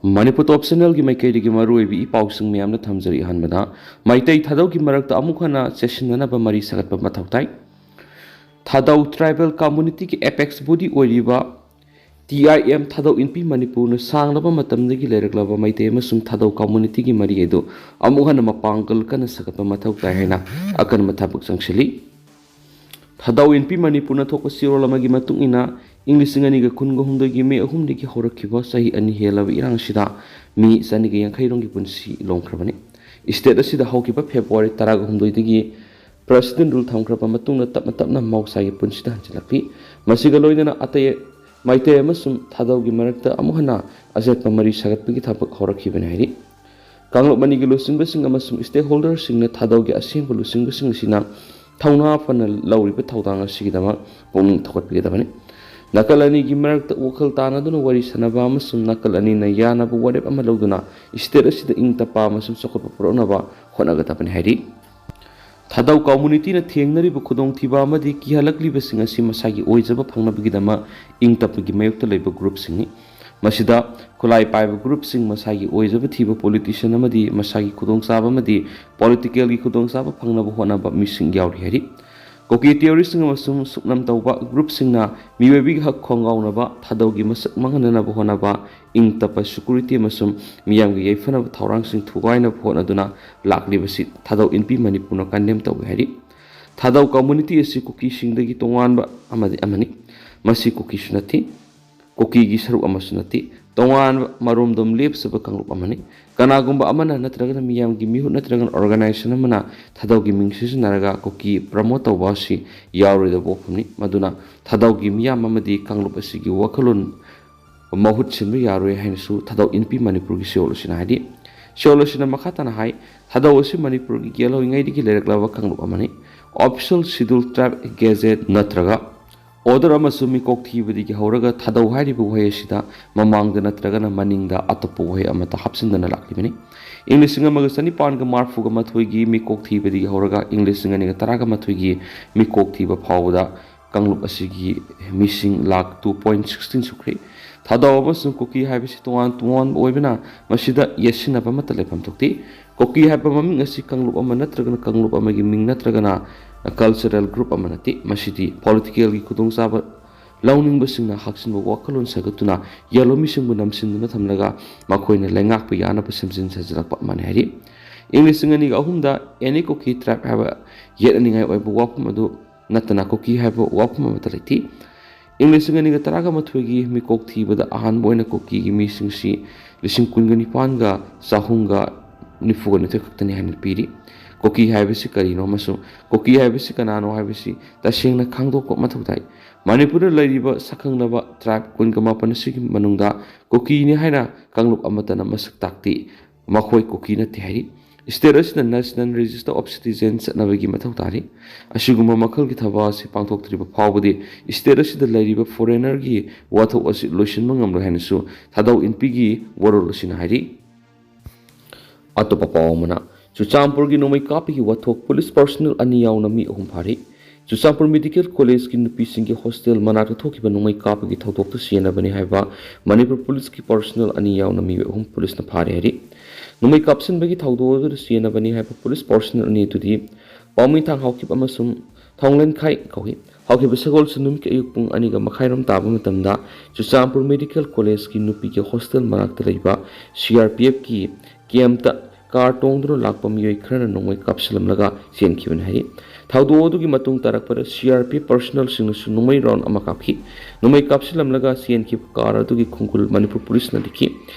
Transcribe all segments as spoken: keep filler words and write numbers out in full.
ꯃꯅꯤꯄꯨꯔ ꯇꯣꯞ ꯆꯦꯅꯦꯜꯒꯤ ꯃꯥꯏꯀꯩꯗꯒꯤ ꯃꯔꯨꯑꯣꯏꯕ ꯏ ꯄꯥꯎꯁꯤꯡ ꯃꯌꯥꯝꯅ ꯊꯝꯖꯔꯤ꯫ ꯑꯍꯥꯟꯕꯗ, ꯃꯩꯇꯩ ꯊꯥꯗꯧꯒꯤ ꯃꯔꯛꯇ ꯑꯃꯨꯛ ꯍꯟꯅ ꯆꯦꯠꯁꯤꯟꯅꯅꯕ ꯃꯔꯤ ꯁꯥꯒꯠꯄ ꯃꯊꯧ ꯇꯥꯏ꯫ ꯊꯥꯗꯧ ꯇ꯭ꯔꯥꯏꯕꯦꯜ ꯀꯝꯃꯨꯅꯤꯇꯤꯒꯤ ꯑꯦꯄꯦꯛꯁ ꯕꯣꯗꯤ ꯑꯣꯏꯔꯤꯕ ꯇꯤ ꯑꯥꯏ ꯑꯦꯝ ꯊꯥꯗꯧ ꯏꯟꯄꯤ ꯃꯅꯤꯄꯨꯔꯅ ꯁꯥꯡꯂꯕ ꯃꯇꯝꯗꯒꯤ ꯂꯩꯔꯛꯂꯕ ꯃꯩꯇꯩ ꯑꯃꯁꯨꯡ ꯊꯥꯗꯧ ꯀꯝꯃꯨꯅꯤꯇꯤꯒꯤ ꯃꯔꯤ ꯑꯗꯨ ꯑꯃꯨꯛ ꯍꯟꯅ ꯃꯄꯥꯡꯒꯜ ꯀꯟꯅ ꯁꯥꯒꯠꯄ ꯃꯊꯧ ꯇꯥꯏ ꯍꯥꯏꯅ ꯑꯀꯟꯕ ꯊꯕꯛ ꯆꯪꯁꯤꯜꯂꯤ꯫ ꯊꯥꯗꯧ ꯏꯟꯄꯤ ꯃꯅꯤꯄꯨꯔꯅ ꯊꯣꯛꯄ ꯆꯦꯔꯣꯜ ꯑꯃꯒꯤ ꯃꯇꯨꯡ ꯏꯟꯅ, ꯏꯪ ꯂꯤꯁꯤꯡ ꯑꯅꯤꯒ ꯀꯨꯟꯒ ꯍꯨꯝꯗꯣꯏꯒꯤ ꯃꯦ ꯑꯍꯨꯝꯗꯒꯤ ꯍꯧꯔꯛꯈꯤꯕ ꯆꯍꯤ ꯑꯅꯤ ꯍꯦꯜꯂꯕ ꯏꯔꯥꯡꯁꯤꯗ ꯃꯤ ꯆꯅꯤꯒ ꯌꯥꯡꯈꯩ ꯔꯣꯝꯒꯤ ꯄꯨꯟꯁꯤ ꯂꯣꯝꯈ꯭ꯔꯕꯅꯤ꯫ ꯏꯁꯇꯦꯠ ꯑꯁꯤꯗ ꯍꯧꯈꯤꯕ ꯐꯦꯕ꯭ꯔꯨꯋꯥꯔꯤ ꯇꯔꯥꯒ ꯍꯨꯝꯗꯣꯏꯗꯒꯤ ꯄ꯭ꯔꯦꯁꯤꯗꯦꯟ ꯔꯨꯜ ꯊꯝꯈ꯭ꯔꯕ ꯃꯇꯨꯡꯗ ꯇꯞꯅ ꯇꯞꯅ ꯃꯍꯧꯁꯥꯒꯤ ꯄꯨꯟꯁꯤꯗ ꯍꯟꯖꯤꯜꯂꯛꯂꯤ꯫ ꯃꯁꯤꯒ ꯂꯣꯏꯅꯅ ꯑꯇꯩ ꯃꯩꯇꯩ ꯑꯃꯁꯨꯡ ꯊꯥꯗꯧꯒꯤ ꯃꯔꯛꯇ ꯑꯃꯨꯛ ꯍꯟꯅ ꯑꯆꯦꯠꯄ ꯃꯔꯤ ꯁꯥꯒꯠꯄꯒꯤ ꯊꯕꯛ ꯍꯧꯔꯛꯈꯤꯕꯅꯤ ꯍꯥꯏꯔꯤ꯫ ꯀꯥꯡꯂꯨꯞ ꯑꯅꯤꯒꯤ ꯂꯨꯆꯤꯡꯕꯁꯤꯡ ꯑꯃꯁꯨꯡ ꯁ꯭ꯇꯦꯛꯍꯣꯜꯗꯔꯁꯤꯡꯅ ꯊꯥꯗꯧꯒꯤ ꯑꯁꯦꯡꯕ ꯂꯨꯆꯤꯡꯕꯁꯤꯡ ꯑꯁꯤꯅ ꯊꯧꯅꯥ ꯐꯅ ꯂꯧꯔꯤꯕ ꯊꯧꯗꯥꯡ ꯑꯁꯤꯒꯤꯗꯃꯛ ꯄꯨꯛꯅꯤꯡ ꯊꯧꯒꯠꯄꯤꯒꯗꯕꯅꯤ꯫ ꯅꯥꯀꯜ ꯑꯅꯤꯒꯤ ꯃꯔꯛꯇ ꯋꯥꯈꯜ ꯇꯥꯅꯗꯨꯅ ꯋꯥꯔꯤ ꯁꯥꯅꯕ ꯑꯃꯁꯨꯡ ꯅꯥꯀꯜ ꯑꯅꯤꯅ ꯌꯥꯅꯕ ꯋꯥꯔꯦꯞ ꯑꯃ ꯂꯧꯗꯨꯅ ꯁ꯭ꯇꯦꯠ ꯑꯁꯤꯗ ꯏꯪ ꯇꯞꯄ ꯑꯃꯁꯨꯡ ꯆꯥꯎꯈꯠꯄ ꯄꯨꯔꯛꯅꯕ ꯍꯣꯠꯅꯒꯗꯕꯅꯤ ꯍꯥꯏꯔꯤ꯫ ꯊꯥꯗꯧ ꯀꯝꯃꯨꯅꯤꯇꯤꯅ ꯊꯦꯡꯅꯔꯤꯕ ꯈꯨꯗꯣꯡꯊꯤꯕ ꯑꯃꯗꯤ ꯀꯤꯍꯜꯂꯛꯂꯤꯕꯁꯤꯡ ꯑꯁꯤ ꯃꯁꯥꯒꯤ ꯑꯣꯏꯖꯕ ꯐꯪꯅꯕꯒꯤꯗꯃꯛ ꯏꯪ ꯇꯞꯄꯒꯤ ꯃꯥꯌꯣꯛꯇ ꯂꯩꯕ ꯒ꯭ꯔꯨꯞꯁꯤꯡꯅꯤ꯫ ꯃꯁꯤꯗ ꯈꯨꯠꯂꯥꯏ ꯄꯥꯏꯕ ꯒ꯭ꯔꯨꯞꯁꯤꯡ, ꯃꯁꯥꯒꯤ ꯑꯣꯏꯖꯕ ꯊꯤꯕ ꯄꯣꯂꯤꯇꯤꯁꯤꯌꯟ ꯑꯃꯗꯤ ꯃꯁꯥꯒꯤ ꯈꯨꯗꯣꯡꯆꯥꯕ ꯑꯃꯗꯤ ꯄꯣꯂꯤꯇꯤꯀꯦꯜꯒꯤ ꯈꯨꯗꯣꯡꯆꯥꯕ ꯐꯪꯅꯕ ꯍꯣꯠꯅꯕ ꯃꯤꯁꯤꯡ ꯌꯥꯎꯔꯤ ꯍꯥꯏꯔꯤ꯫ ꯀꯨꯀꯤ ꯇꯤꯑꯣꯔꯤꯁ꯭ꯠꯁꯤꯡ ꯑꯃꯁꯨꯡ ꯁꯨꯞꯅꯝ ꯇꯧꯕ ꯒ꯭ꯔꯨꯞꯁꯤꯡꯅ ꯃꯤꯑꯣꯏꯕꯒꯤ ꯍꯛ ꯈꯣꯡꯒꯥꯎꯅꯕ, ꯊꯥꯗꯧꯒꯤ ꯃꯁꯛ ꯃꯥꯡꯍꯟꯅꯅꯕ ꯍꯣꯠꯅꯕ, ꯏꯪ ꯇꯞꯄ, ꯁꯦꯀ꯭ꯌꯨꯔꯤꯇꯤ ꯑꯃꯁꯨꯡ ꯃꯤꯌꯥꯝꯒꯤ ꯌꯥꯏꯐꯅꯕ ꯊꯧꯔꯥꯡꯁꯤꯡ ꯊꯨꯒꯥꯏꯅꯕ ꯍꯣꯠꯅꯗꯨꯅ ꯂꯥꯛꯂꯤꯕꯁꯤ ꯊꯥꯗꯧ ꯏꯟꯄꯤ ꯃꯅꯤꯄꯨꯔꯅ ꯀꯟꯗꯦꯝ ꯇꯧꯏ ꯍꯥꯏꯔꯤ꯫ ꯊꯥꯗꯧ ꯀꯝꯃꯨꯅꯤꯇꯤ ꯑꯁꯤ ꯀꯨꯀꯤꯁꯤꯡꯗꯒꯤ ꯇꯣꯉꯥꯟꯕ ꯑꯃꯗꯤ ꯑꯃꯅꯤ꯫ ꯃꯁꯤ ꯀꯨꯀꯤꯁꯨ ꯅꯠꯇꯦ, ꯀꯨꯀꯤꯒꯤ ꯁꯔꯨꯛ ꯑꯃꯁꯨ ꯅꯠꯇꯦ, ꯇꯣꯉꯥꯟꯕ ꯃꯔꯣꯝꯗꯣꯝ ꯂꯦꯞꯆꯕ ꯀꯥꯡꯂꯨꯞ ꯑꯃꯅꯤ꯫ ꯀꯅꯥꯒꯨꯝꯕ ꯑꯃꯅ ꯅꯠꯇ꯭ꯔꯒꯅ ꯃꯤꯌꯥꯝꯒꯤ ꯃꯤꯍꯨꯠ ꯅꯠꯇ꯭ꯔꯒꯅ ꯑꯣꯔꯒꯅꯥꯏꯖꯦꯁꯟ ꯑꯃꯅ ꯊꯥꯗꯧꯒꯤ ꯃꯤꯡ ꯁꯤꯖꯤꯟꯅꯔꯒ ꯀꯨꯀꯤ ꯄ꯭ꯔꯃꯣꯠ ꯇꯧꯕ ꯑꯁꯤ ꯌꯥꯔꯣꯏꯗꯕ ꯋꯥꯐꯝꯅꯤ꯫ ꯃꯗꯨꯅ ꯊꯥꯗꯧꯒꯤ ꯃꯤꯌꯥꯝ ꯑꯃꯗꯤ ꯀꯥꯡꯂꯨꯞ ꯑꯁꯤꯒꯤ ꯋꯥꯈꯜꯂꯣꯟ ꯃꯍꯨꯠ ꯁꯤꯟꯕ ꯌꯥꯔꯣꯏ ꯍꯥꯏꯅꯁꯨ ꯊꯥꯗꯧ ꯏꯟꯄꯤ ꯃꯅꯤꯄꯨꯔꯒꯤ ꯁꯤꯑꯣꯜ ꯑꯁꯤꯅ ꯍꯥꯏꯔꯤ꯫ ꯁꯤꯑꯣꯜ ꯑꯁꯤꯅ ꯃꯈꯥ ꯇꯥꯅ ꯍꯥꯏ, ꯊꯥꯗꯧ ꯑꯁꯤ ꯃꯅꯤꯄꯨꯔꯒꯤ ꯒꯦꯜꯍꯧꯔꯤꯉꯩꯗꯒꯤ ꯂꯩꯔꯛꯂꯕ ꯀꯥꯡꯂꯨꯞ ꯑꯃꯅꯤ꯫ Official Scheduled Tribe Gazette ꯅꯠꯇ꯭ꯔꯒ order ꯑꯃꯁꯨꯡ ꯃꯤꯀꯣꯛ ꯊꯤꯕꯗꯒꯤ ꯍꯧꯔꯒ ꯊꯥꯗꯧ ꯍꯥꯏꯔꯤꯕ ꯋꯥꯍꯩ ꯑꯁꯤꯗ ꯃꯃꯥꯡꯗ ꯅꯠꯇ꯭ꯔꯒꯅ ꯃꯅꯤꯡꯗ ꯑꯇꯣꯞꯄ ꯋꯥꯍꯩ ꯑꯃꯠꯇ ꯍꯥꯞꯆꯤꯟꯗꯅ ꯂꯥꯛꯂꯤꯕꯅꯤ꯫ ꯏꯪ ꯂꯤꯁꯤꯡ ꯑꯃꯒ ꯆꯅꯤꯄꯥꯟꯒ ꯃꯔꯤꯐꯨꯒ ꯃꯥꯊꯣꯏꯒꯤ ꯃꯤꯀꯣꯛ ꯊꯤꯕꯗꯒꯤ ꯍꯧꯔꯒ ꯏꯪ ꯂꯤꯁꯤꯡ ꯑꯅꯤꯒ ꯇꯔꯥꯒ ꯃꯥꯊꯣꯏꯒꯤ ꯃꯤꯀꯣꯛ ꯊꯤꯕ ꯐꯥꯎꯕꯗ ꯀꯥꯡꯂꯨꯞ ꯑꯁꯤꯒꯤ ꯃꯤꯁꯤꯡ ꯂꯥꯈ two point sixteen ꯁꯨꯈ꯭ꯔꯦ꯫ ꯊꯥꯗꯧ ꯑꯃꯁꯨꯡ ꯀꯨꯀꯤ ꯍꯥꯏꯕꯁꯤ ꯇꯣꯉꯥꯟ ꯇꯣꯉꯥꯟꯕ ꯑꯣꯏꯕꯅ, ꯃꯁꯤꯗ ꯌꯦꯠꯁꯤꯟꯅꯕ ꯑꯃꯠꯇ ꯂꯩꯐꯝ ꯊꯣꯛꯇꯦ꯫ ꯀꯨꯀꯤ ꯍꯥꯏꯕ ꯃꯃꯤꯡ ꯑꯁꯤ ꯀꯥꯡꯂꯨꯞ ꯑꯃ ꯅꯠꯇ꯭ꯔꯒꯅ ꯀꯥꯡꯂꯨꯞ ꯑꯃꯒꯤ ꯃꯤꯡ ꯅꯠꯇ꯭ꯔꯒꯅ cultural group ꯑꯃ ꯅꯠꯇꯦ꯫ ꯃꯁꯤꯗꯤ politicalꯒꯤ ꯈꯨꯗꯣꯡꯆꯥꯕ ꯂꯧꯅꯤꯡꯕꯁꯤꯡꯅ ꯍꯥꯞꯆꯤꯟꯕ ꯋꯥꯈꯜꯂꯣꯟ ꯁꯥꯒꯠꯇꯨꯅ ꯌꯦꯜꯂꯣꯃꯤꯁꯤꯡꯕꯨ ꯅꯝꯁꯤꯟꯗꯨꯅ ꯊꯝꯂꯒ ꯃꯈꯣꯏꯅ ꯂꯩꯉꯥꯛꯄ ꯌꯥꯅꯕ ꯁꯦꯝꯖꯤꯟ ꯁꯥꯖꯤꯜꯂꯛꯄ ꯑꯃꯅꯤ ꯍꯥꯏꯔꯤ꯫ ꯏꯪ ꯂꯤꯁꯤꯡ ꯑꯅꯤꯒ ꯑꯍꯨꯝꯗ any Kuki tribe ꯍꯥꯏꯕ ꯌꯦꯠꯅꯅꯤꯡꯉꯥꯏ ꯑꯣꯏꯕ ꯋꯥꯐꯝ ꯑꯗꯨ ꯅꯠꯇꯅ ꯀꯨꯀꯤ ꯍꯥꯏꯕ ꯋꯥꯐꯝ ꯑꯃꯠꯇ ꯂꯩꯇꯦ꯫ ꯏꯪ ꯂꯤꯁꯤꯡ ꯑꯅꯤꯒ ꯇꯔꯥꯒ ꯃꯥꯊꯣꯏꯒꯤ ꯃꯤꯀꯣꯛ ꯊꯤꯕꯗ ꯑꯍꯥꯟꯕ ꯑꯣꯏꯅ ꯀꯨꯀꯤꯒꯤ ꯃꯤꯁꯤꯡꯁꯤ ꯂꯤꯁꯤꯡ ꯀꯨꯟꯒ ꯅꯤꯄꯥꯟꯒ ꯆꯍꯨꯝꯒ ꯅꯤꯐꯨꯒ ꯅꯤꯊꯣꯏ ꯈꯛꯇꯅꯤ ꯍꯥꯏꯅ ꯄꯤꯔꯤ꯫ ꯀꯨꯀꯤ ꯍꯥꯏꯕꯁꯤ ꯀꯔꯤꯅꯣ ꯑꯃꯁꯨꯡ ꯀꯨꯀꯤ ꯍꯥꯏꯕꯁꯤ ꯀꯅꯥꯅꯣ ꯍꯥꯏꯕꯁꯤ ꯇꯁꯦꯡꯅ ꯈꯪꯗꯣꯛꯄ ꯃꯊꯧ ꯇꯥꯏ꯫ ꯃꯅꯤꯄꯨꯔꯗ ꯂꯩꯔꯤꯕ ꯁꯛꯈꯪꯅꯕ tribe ꯀꯨꯟꯒ ꯃꯥꯄꯟ ꯑꯁꯤꯒꯤ ꯃꯅꯨꯡꯗ ꯀꯨꯀꯤꯅꯤ ꯍꯥꯏꯅ ꯀꯥꯡꯂꯨꯞ ꯑꯃꯠꯇꯅ ꯃꯁꯛ ꯇꯥꯛꯇꯦ꯫ ꯃꯈꯣꯏ ꯀꯨꯀꯤ ꯅꯠꯇꯦ ꯍꯥꯏꯔꯤ꯫ State ꯑꯁꯤꯗ National Register of Citizen ꯆꯠꯅꯕꯒꯤ ꯃꯊꯧ ꯇꯥꯔꯤ꯫ ꯑꯁꯤꯒꯨꯝꯕ ꯃꯈꯜꯒꯤ ꯊꯕꯛ ꯑꯁꯤ ꯄꯥꯡꯊꯣꯛꯇ꯭ꯔꯤꯕ ꯐꯥꯎꯕꯗꯤ state ꯑꯁꯤꯗ ꯂꯩꯔꯤꯕ foreignerꯒꯤ ꯋꯥꯊꯣꯛ ꯑꯁꯤ ꯂꯣꯏꯁꯤꯟꯕ ꯉꯝꯂꯣꯏ ꯍꯥꯏꯅꯁꯨ ꯊꯥꯗꯧ ꯏꯟꯄꯤꯒꯤ ꯋꯥꯔꯣꯜ ꯑꯁꯤꯅ ꯍꯥꯏꯔꯤ꯫ ꯑꯇꯣꯞꯄ ꯄꯥꯎ ꯑꯃꯅ, ꯆꯨꯔꯆꯥꯟꯄꯨꯔꯒꯤ ꯅꯣꯡꯃꯩ ꯀꯥꯞꯄꯒꯤ ꯋꯥꯊꯣꯛ, police personnel ꯑꯅꯤ ꯌꯥꯎꯅ ꯃꯤ ꯑꯍꯨꯝ ꯐꯥꯔꯤ꯫ ꯆꯨꯔꯆꯥꯟꯄꯨꯔ Medical Collegeꯀꯤ ꯅꯨꯄꯤꯁꯤꯡꯒꯤ hostel ꯃꯅꯥꯛꯇ ꯊꯣꯛꯈꯤꯕ ꯅꯣꯡꯃꯩ ꯀꯥꯞꯄꯒꯤ ꯊꯧꯗꯣꯛꯇ ꯆꯦꯟꯅꯕꯅꯤ ꯍꯥꯏꯕ ꯃꯅꯤꯄꯨꯔ policeꯀꯤ personnel ꯑꯅꯤ ꯌꯥꯎꯅ ꯃꯤꯑꯣꯏ ꯑꯍꯨꯝ policeꯅ ꯐꯥꯔꯦ ꯍꯥꯏꯔꯤ꯫ ꯅꯣꯡꯃꯩ ꯀꯥꯞꯁꯤꯟꯕꯒꯤ ꯊꯧꯗꯣꯛ ꯑꯗꯨꯗ ꯆꯦꯟꯅꯕꯅꯤ ꯍꯥꯏꯕ police personnel ꯑꯅꯤ ꯑꯗꯨꯗꯤ ꯄꯥꯎꯃꯩꯊꯥꯡ ꯍꯥꯎꯈꯤꯕ ꯑꯃꯁꯨꯡ ꯊꯣꯡꯂꯦꯟꯈꯥꯏ ꯀꯧꯏ꯫ ꯍꯥꯎꯈꯤꯕ ꯁꯒꯣꯜꯁꯦ ꯅꯨꯃꯤꯠꯀꯤ ꯑꯌꯨꯛ ꯄꯨꯡ ꯑꯅꯤꯒ ꯃꯈꯥꯏꯔꯣꯝ ꯇꯥꯕ ꯃꯇꯝꯗ ꯆꯨꯔꯆꯥꯟꯄꯨꯔ Medical Collegeꯀꯤ ꯅꯨꯄꯤꯒꯤ hostel ꯃꯅꯥꯛꯇ ꯂꯩꯕ CRPFꯀꯤ campꯇ car ꯇꯣꯡꯗꯨꯅ ꯂꯥꯛꯄ ꯃꯤꯑꯣꯏ ꯈꯔꯅ ꯅꯣꯡꯃꯩ ꯀꯥꯞꯁꯤꯜꯂꯝꯂꯒ ꯆꯦꯟꯈꯤꯕꯅꯤ ꯍꯥꯏꯔꯤ꯫ ꯊꯧꯗꯣꯛ ꯑꯗꯨꯒꯤ ꯃꯇꯨꯡ ꯇꯥꯔꯛꯄꯗ CRPF personnelꯁꯤꯡꯅꯁꯨ ꯅꯣꯡꯃꯩ round ꯑꯃ ꯀꯥꯞꯈꯤ꯫ ꯅꯣꯡꯃꯩ ꯀꯥꯞꯁꯤꯜꯂꯝꯂꯒ ꯆꯦꯟꯈꯤꯕ car ꯑꯗꯨꯒꯤ ꯈꯣꯡꯒꯨꯜ ꯃꯅꯤꯄꯨꯔ policeꯅ ꯂꯤꯈꯤ꯫